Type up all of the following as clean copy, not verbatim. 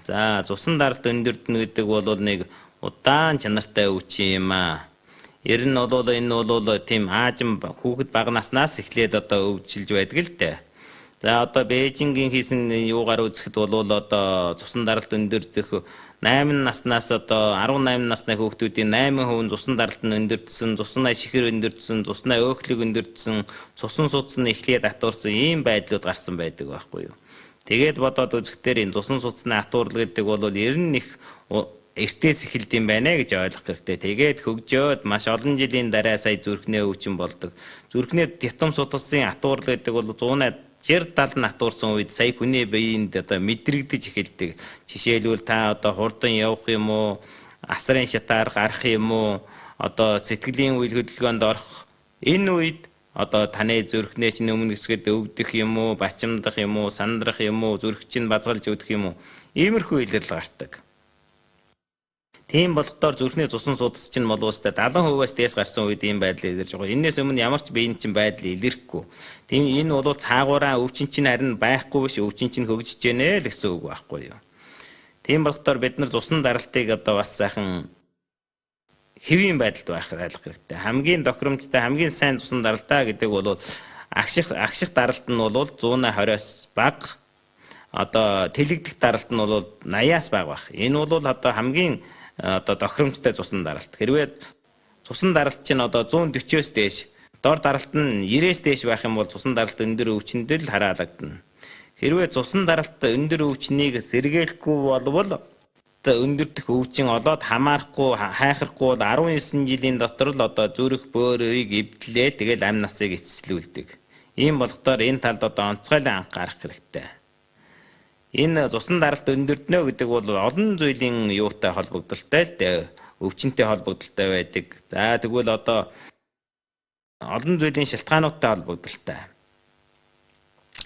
За, цусан даралт өндөрдөнө гэдэг бол нэг удаан чанартай өвчин юм аа. Ер нь бол энэ бол тийм аажим хүүхэд бага наснаас эхлээд одоо өвжилж байдаг л дээ. За, одоо Бээжингийн хийсэн юугаар үзэхэд бол одоо цусан даралт өндөрдөх 8 наснаас одоо 18 насны хүүхдүүдийн 8% нь цусан даралт нь өндөрдсөн, цуснаа шихэр өндөрдсөн, цуснаа өөхлөг өндөрдсөн, цусан судас нь эхлээд атуурсан ийм байдлууд гарсан байдаг байхгүй юу. Тэгээд бодоод үзэхдээ энэ цусан судасны атуурл гэдэг бол ер нь их эртээс эхэлд юм байна гэж ойлгох хэрэгтэй. Тэгээд хөгжөөд маш олон жилийн дараа сая зүрхний өвчин болдог. Зүрхний тятам судасны атуурл гэдэг бол 160 70 натуурсан үед сая хүний биеинд одоо мэдрэгдэж эхэлдэг. Жишээлбэл, та одоо хурдан явах юм уу, асрын шатаар гарах юм уу, одоо сэтгэлийн үйл хөдөлгөөнд орох энэ үед одоо таны зүрхнээ чинь өмнө хэсгэд өвдөх юм уу, бачимдах юм уу, сандрах юм уу, зүрх чинь базгалж өвдөх юм уу? Иймэрхүү илрэл гардаг. Тийм болохоор зүрхний цусан судас чинь болоостой 70%-аас дээс гарсан үед ийм байдал илэрж байгаа. Энээс өмнө ямар ч биеийн чинь байдал илэрхгүй. Тийм, энэ бол цаагаараа өвчин чинь харин байхгүй биш, өвчин чинь хөгжиж гэнэ л гэсэн үг байхгүй юу. Тийм болохоор бид нар цусан даралтыг одоо бас сайхан хэвийн байдалд байх ойлгох хэрэгтэй. Хамгийн тохиромжтой, хамгийн сайн цусан даралтаа гэдэг бол агших даралт нь бол 120-оос бага, одоо тэлэгдэх даралт нь бол 80-аас бага байх. Энэ бол одоо хамгийн одоо тохиромжтой цусан даралт. Хэрвээ цусан даралт чинь одоо 140-оос дээш, дор даралт нь 90-ээс дээш байх юм бол цусан даралт өндөр өвчнөд л хараалагдана. Хэрвээ цусан даралт өндөр өвчнийг сэргийлэхгүй болвол өндөрдөх өвчин олоод хамаарахгүй, хайхрахгүй бол 19 жилийн дотор л одоо зүрх бөөрийг эвдлээл, тэгэл амь насыг эцэслүүлдэг. Ийм болохоор энэ талд одоо онцгойлон анхаарах хэрэгтэй. Энэ цусан даралт өндөрднө гэдэг бол олон зүйлийн юутай холбогдолтой л дээ. Өвчнтэй холбогдолтой байдаг. За, тэгвэл одоо олон зүйлийн шалтгаануудтай холбогдолтой.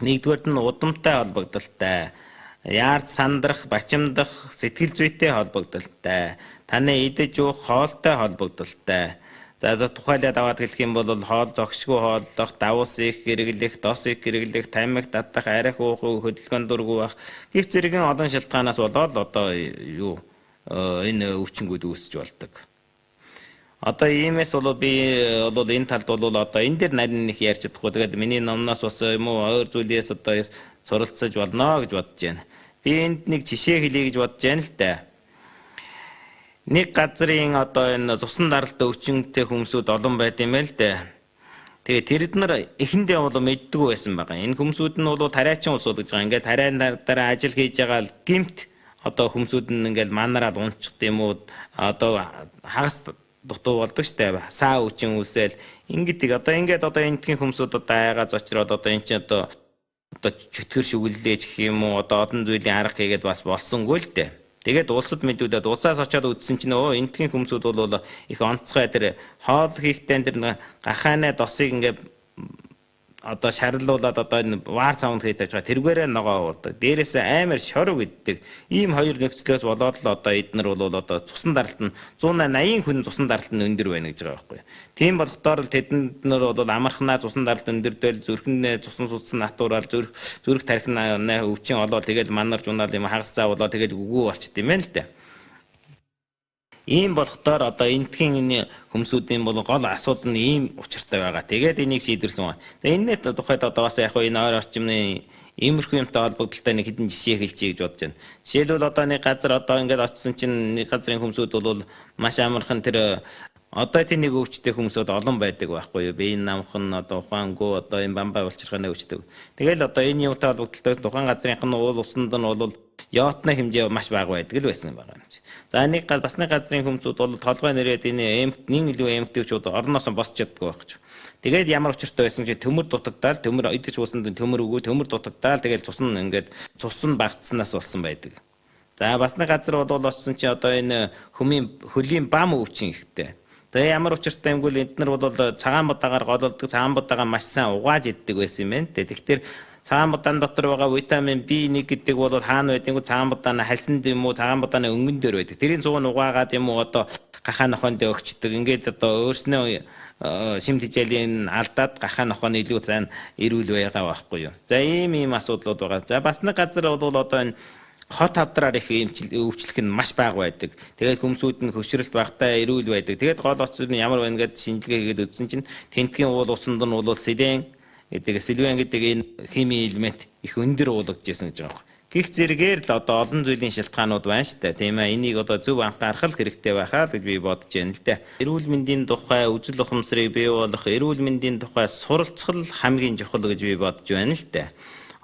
Нэгдүгээрт нь удамтай холбогдолтой. Яард сандрах, бачимдах, сэтгэл зүйтэй холбогдолтой. Таны идэж уух хоолтой холбогдолтой. За, тухайлаад аваад хэлэх юм бол хоол зогшгүй хооллох, давс их хэрэглэх, дос их хэрэглэх, тамхи татах, архи уух, хөдөлгөөн дургүй байх гэх зэргийн олон шалтгаанаас болоод одоо юу энэ өвчнгүүд үүсэж болдог. Одоо иймээс бол би бол энэ талд бол одоо энэ дээр нарийн их ярьж чадахгүй. Тэгээд миний номноос бас юм уу өөр зүйлээс одоо суралцаж болно гэж бодож байна. Би энд нэг жишээ хэлье гэж бодож байна л да. Нэг газрын одоо энэ цусан даралт өвчнөтэй хүмүүсүүд олон байд юм байл дээ. Тэгээ тэрэд нар эхэндээ бол мэддэггүй байсан байгаа. Энэ хүмүүсүүд нь бол тариачин улсууд гэж байгаа. Ингээл тариан дараа ажил хийж байгаа л гимт одоо хүмүүсүүд нь ингээл манараад унчих юм уу, одоо хагас дутуу болдог штэ. Саа өвчин үүсэл ингэдэг. Одоо ингээд одоо энтхийн хүмүүсүүд одоо айгаа зочроод одоо эн чинь одоо чөтгөр шүглэлээж гэх юм уу, одоо олон зүйлийн арга хийгээд бас болсонгүй л дээ. Тэгээд улсад мэдүүдээд улсаас очиод үзсэн чинь өө энтхийн хүмүүсүүд бол их онцгой тэр хоол хийхдээ тэр гахааны досыг ингээд одоо шарлуулад одоо энэ ваар цавнд хийж байгаа тэргээрээ ногоо уурдаг. Дээрээс амар шорог иддэг. Ийм хоёр нөхцлөөс болоод л одоо эднэр бол одоо цусан даралт нь 180 хүн цусан даралт нь өндөр байна гэж байгаа байхгүй. Тийм болохоор л тэдэнд нар бол амархнаа цусан даралт өндөрдөөл, зүрхэн цусан судсан натураал, зүрх тархин өвчин олоод, тэгэл манарч унаал юм хагас цаа болоод, тэгэл үгүй болчт юм байна л дээ. Ийм болохоор одоо энтхийн энэ хүмүүсүүдийн бол гол асуудал нь ийм учиртай байгаа. Тэгээд энийг шийдвэрлсэн байна. Тэгээ энэний тухайд одоо бас яг энэ ойр орчмын иймэрхүү юмтай холбогдолтой нэг хэдэн жишээ хэлчихье гэж бодож байна. Жишээлбэл, одоо нэг газар одоо ингээд очисон чинь нэг газрын хүмүүсүүд бол маш амархан тэр одоо тийм нэг өвчтэй хүмүүсүүд олон байдаг байхгүй юу? Биеийн намхан, одоо ухаангүй, одоо энэ бамбай булчирхааны өвчтэй. Тэгэл одоо энэ юутай холбогдолтой тухайн газрынх нь уул усанд нь бол йодны хэмжээ маш бага байдаг л байсан байгаа юм чи. За, нэг бас нэг газрын хүмүүсүүд бол толгой нэрээд энэ эмт нин илүү эмтэгчүүд орноос босч чаддгүй байх гэж. Тэгээд ямар учиртай байсан чи төмөр дутагдаал, төмөр идэж уусанд төмөр өгөө, төмөр дутагдаал, тэгэл цус нь ингээд цус нь багтсанаас болсон байдаг. За, бас нэг газар бол очсон чи одоо энэ хөмийн хөлийн бам өвчин ихтэй. Тэгээ ямар учиртай юмгүй эд нар бол цагаан будаагаар гололдог, цагаан будаагаа маш сайн угааж иддэг байсан юм байна. Тэгэхээр цагаан будаан дотор байгаа витамин B1 гэдэг бол хаана байдгийг, цагаан будааны хальсанд юм уу, цагаан будааны өнгөн дээр байдаг. Тэрийн цуг нь угаагаад юм уу, одоо гахаа нохоонд өгчдөг. Ингээд одоо өөрснөө шим тижээлийн алдаад гахаа нохооны илүү сайн эрүүл байгаа байхгүй юу. За, ийм асуудлууд байгаа. За, бас нэг газар бол одоо энэ Хот хавдраар их өвчлөх нь маш бага байдаг. Тэгээд хүмсүүд нь хөшрөлт багтай эрүүл байдаг. Тэгээд гол очир нь ямар байна гэдээ шинжилгээ хийгээд үзсэн чинь тентгийн уул усанд нь бол селен гэдэг сильвен гэдэг энэ химийн элемент их өндөр уулгаж исэн гэж байгаа юм. Гэх зэрэгээр л одоо олон зүйлийн шалтгаанууд байна шүү дээ. Тийм ээ. Энийг одоо зөв анхаарах л хэрэгтэй байхаа гэж би бодож байна л дээ. Эрүүл мэндийн тухай үзэл ухамсарыг бий болгох, эрүүл мэндийн тухай суралцах л хамгийн чухал гэж би бодож байна л дээ.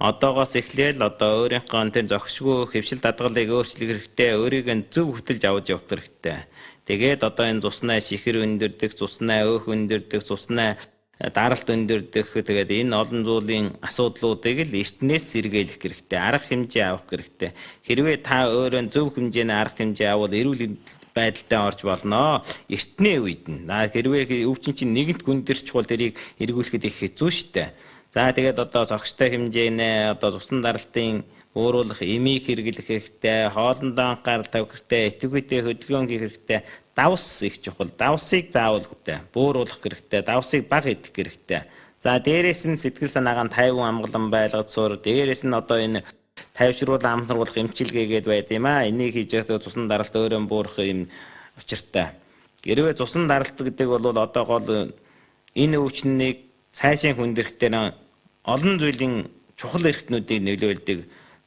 Одоогоос эхлээл одоо өөрийнхөө тэр зохисгүй хэвшил дадгалыг өөрчлөх хэрэгтэй, өөрийг нь зөв хөтөлж авч явах хэрэгтэй. Тэгээд одоо энэ цуснаа шихэр өндөрдөх, цуснаа өөх өндөрдөх, цуснаа даралт өндөрдөх, тэгээд энэ олон зүйлийн асуудлуудыг л эртнээс сэргийлэх хэрэгтэй, арга хэмжээ авах хэрэгтэй. Хэрвээ та өөрөө зөв хэмжээний арга хэмжээ авал эрүүл байдалтай орж болно. Эртний үед нь. Хэрвээ өвчин чинь нэгэнт гүндэрч бол тэрийг эргүүлэхэд их хэцүү шттэ. За тэгээд одоо зохистой хэмжээний одоо цусан даралтын бууруулах эмийг хэрэглэх хэрэгтэй, хоолндоо анхаарал тавих хэрэгтэй, идэвхтэй хөдөлгөөн хийх хэрэгтэй. Давс их чухал. Давсыг заавал бууруулах хэрэгтэй, давсыг бага идэх хэрэгтэй. За дээрээс нь сэтгэл санаагаа тайван амгалан байлгаж сур. Дээрээс нь одоо энэ тайвшруулан амтруулах эмчилгээгээд байд юм аа. Энийг хийж байхдаа цусан даралт өөрөө буурах юм учиртай. Хэрвээ цусан даралт гэдэг бол одоо гол энэ өвчнийг цаашаа хүндрэхдээ олон зүйлийн чухал эрхтнүүдийг нөлөөлдөг.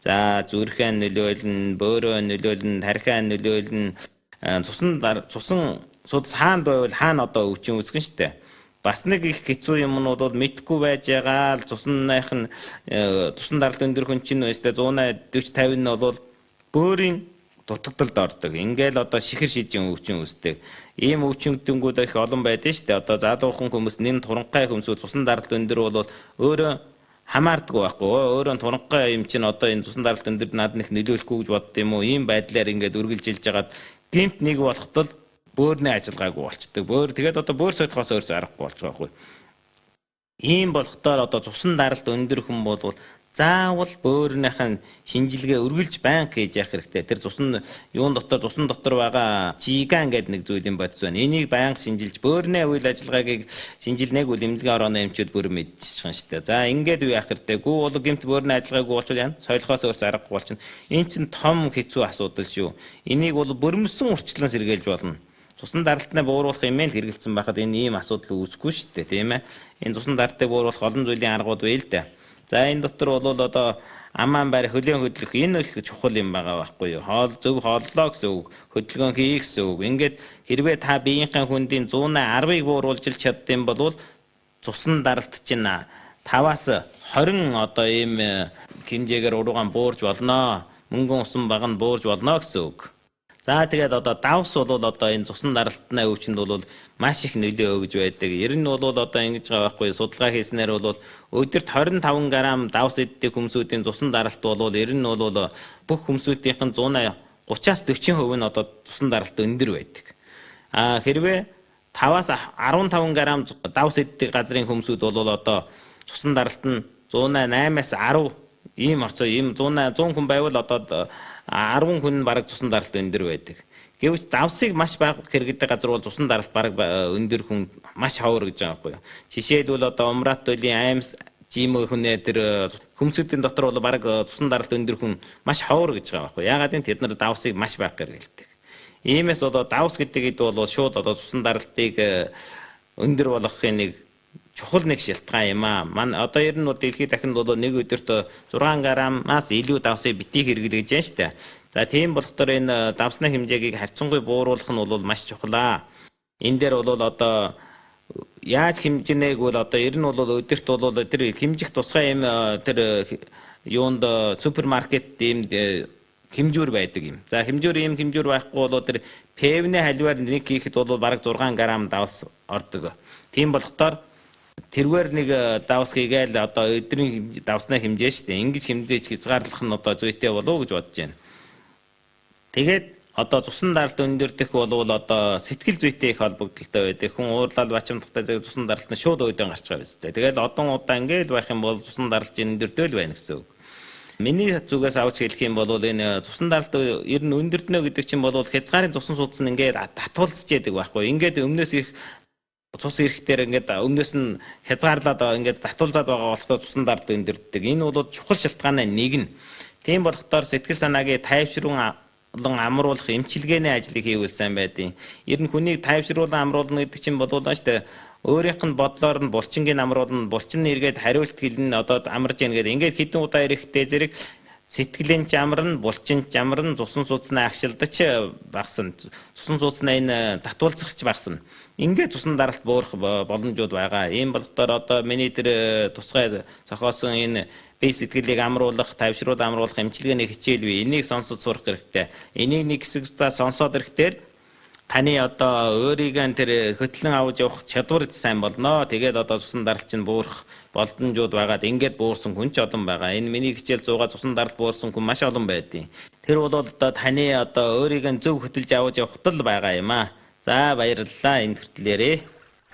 За зүрхээ нөлөөлнө, бөөрөө нөлөөлнө, тархиа нөлөөлнө. Цусан суд хаанд байвал хаана одоо өвчин үүсгэн штэ. Бас нэг их хэцүү юм нь бол мэдхгүй байж байгаа л цусных нь цусан даралт өндөр хүн чинь өстэй 140 50 нь бол бөөрийн дутагдалд ордог. Ингээл одоо шихэр шижин өвчин үүсдэг. Ийм өвчнөдөнгүүд их олон байдаг шүү дээ. Одоо залуухан хүмүүс нэм туранхай хүмүүсүүд цусан даралт өндөр бол өөрөө хамаардаггүй байхгүй. Өөрөө туранхай юм чинь одоо энэ цусан даралт өндөр над нэг нөлөөлөхгүй гэж бодд юм уу? Ийм байдлаар ингээд үргэлжилж жагаад гэмт нэг болохтол бөөрний ажиллагаагүй болчдөг. Бөөр тэгээд одоо бөөр сойдохоос өөрсөө аргагүй болж байгаа байхгүй. Ийм болохдоор одоо цусан даралт өндөр хүн бол заавал бөөрнийх нь шинжилгээ үргэлж байнга хийж явах хэрэгтэй. Тэр цусан юун дотор цусан дотор байгаа жиган гэдэг нэг зүйлийн бодис байна. Энийг байнга шинжилж бөөрний үйл ажиллагааг шинжилнэг үл эмнэлгийн орооны эмчүүд бүр мэдчихсэн шүү дээ. За ингээд үе явах хэрэгтэй. Гүү бол гэмт бөөрний ажиллагаагүй болчихвол яана? Соёлхоос өөрсөө аргагүй болчихно. Энэ чинь том хэцүү асуудал шүү. Энийг бол бөрмөсөн урьдчилан сэргийлж болно. Цусан даралтнаа бууруулах юм л хэрэгэлсэн байхад энэ ийм асуудал үүсэхгүй шүү дээ, тийм ээ. Энэ цусан даралтыг бууруулах олон зүйлийн аргууд байл л дээ. За энэ дотор бол одоо амаан байр хөлөөн хөдлөх энэ их чухал юм байгаа байхгүй юу? Хоол зөв хооллоо гэсэн үг, хөдөлгөөн хий гэсэн үг. Ингээд хэрвээ та биеийнхээ хүндийн 110-ыг бууруулж чаддсан бол цусан даралт чинь 5-аас 20 одоо ийм хэмжээгээр уруугаан буурж болно. Мөнгөн усан баг нь буурж болно гэсэн үг. За тэгээд одоо давс бол одоо энэ цусан даралтны өвчнөд бол маш их нөлөө өгж байдаг. Ер нь бол одоо ингэж байгаа байхгүй судалгаа хийснээр бол өдөрт 25 г давс иддэг хүмүүсүүдийн цусан даралт бол ер нь бол бүх хүмүүсүүдийнх нь 130-аас 40% нь одоо цусан даралт өндөр байдаг. А хэрвээ 5-аас 15 г давс иддэг газрын хүмүүсүүд бол одоо цусан даралт нь 108-аас 10 ийм орцоо ийм 100 хүн байвал одоо 10 хүн бараг цусан даралт өндөр байдаг. Гэвч давсыг маш бага хэрэглэдэг газар бол цусан даралт бараг өндөр хүн маш ховор гэж байгаа байхгүй юу. Жишээлбэл одоо Умрат туйлын аймс жимөө хүнээ тэр хөмсүүдийн дотор бол бараг цусан даралт өндөр хүн маш ховор гэж байгаа байхгүй юу. Яагаад энэ тэд нар давсыг маш бага хэрэглэдэг. Иймээс одоо давс гэдэг ид бол шууд одоо цусан даралтыг өндөр болгохын нэг чухал нэг шалтгаан юм аа. Ман одоо ер нь бол дэлхийд дахинд бол нэг өдөрт 6 граммаас илүү давсыг битгий хэрэглэж байна шүү дээ. За тийм болохоор энэ давсны хэмжээг харьцангуй бууруулах нь бол маш чухал аа. Энэ дээр бол одоо яаж хэмжинээг бол одоо ер нь бол өдөрт бол тэр хэмжих тусгай юм тэр юунд супермаркет ийм хэмжүүр байдаг юм. За хэмжүүр ийм хэмжүүр байхгүй бол тэр певний халиваар нэг хийхэд бол бараг 6 грамм давс ордог. Тийм болохоор тэрвэр нэг давс хийгээл одоо өдрийн давсны хэмжээ шүү дээ. Ингэж хэмжээж хязгаарлах нь одоо зүйтэй болов уу гэж бодож байна. Тэгээд одоо цусан даралт өндөрдөх болвол одоо сэтгэл зүйтэй их холбогдолтой байдаг. Хүн уурлал бачимдахтай зэрэг цусан даралт нь шууд өөдөн гарч байгаа биз дээ. Тэгэл одон удаа ингээл байх юм бол цусан даралт өндөрдөөл байна гэсэн үг. Миний зүгээс авч хэлэх юм бол энэ цусан даралт ер нь өндөрднө гэдэг чинь бол хязгаарын цусан судас нь ингээд татвалзж яадаг байхгүй. Ингээд өмнөөс их цус ирэхтэр ингээд өмнөөс нь хязгаарлаад ингээд татвалзаад байгаа болохоор цусан даралт өндөрддөг. Энэ бол чухал шалтгааны нэг нь. Тийм болохоор сэтгэл санаагийн тайвшруулан амруулах эмчилгээний ажлыг хийвэл сайн байдیں۔ Ер нь хүнийг тайвшруулан амруулна гэдэг чинь болов шүү дээ. Өөрийнх нь бодлоор нь булчингийн амруулна, булчин нь эргээд хариулт хэлнэ, одоо амарж яах гэдэг. Ингээд хэдэн удаа ирэхтэй зэрэг сэтгэлийн ч амарна, булчин ч амарна, цусан судснаа агшилдаж багасна. Цусан судснаа энэ татвалзах ч багасна. Ингээд цусан даралт буурах боломжууд байгаа. Ийм болохоор одоо миний тэр тусгай зохиосон энэ бие сэтгэлийг амруулах, тайвшруулан амруулах эмчилгээний хичээл бий. Энийг сонсож сурах хэрэгтэй. Энийг нэг хэсэг удаа сонсоод ирэхдээ таны одоо өөрийгөө тэр хөтлөн авч явах чадвар сайн болно. Тэгээд одоо цусан даралт чинь буурах боломжууд байгаад ингээд буурсан хүн ч олон байгаа. Энэ миний хичээл зуугаа цусан даралт буурсан хүн маш олон байдیں۔ Тэр бол одоо таны одоо өөрийгөө зөв хөтөлж авч явахад л байгаа юм аа. За, баярлалаа, энэ хүртлээрээ.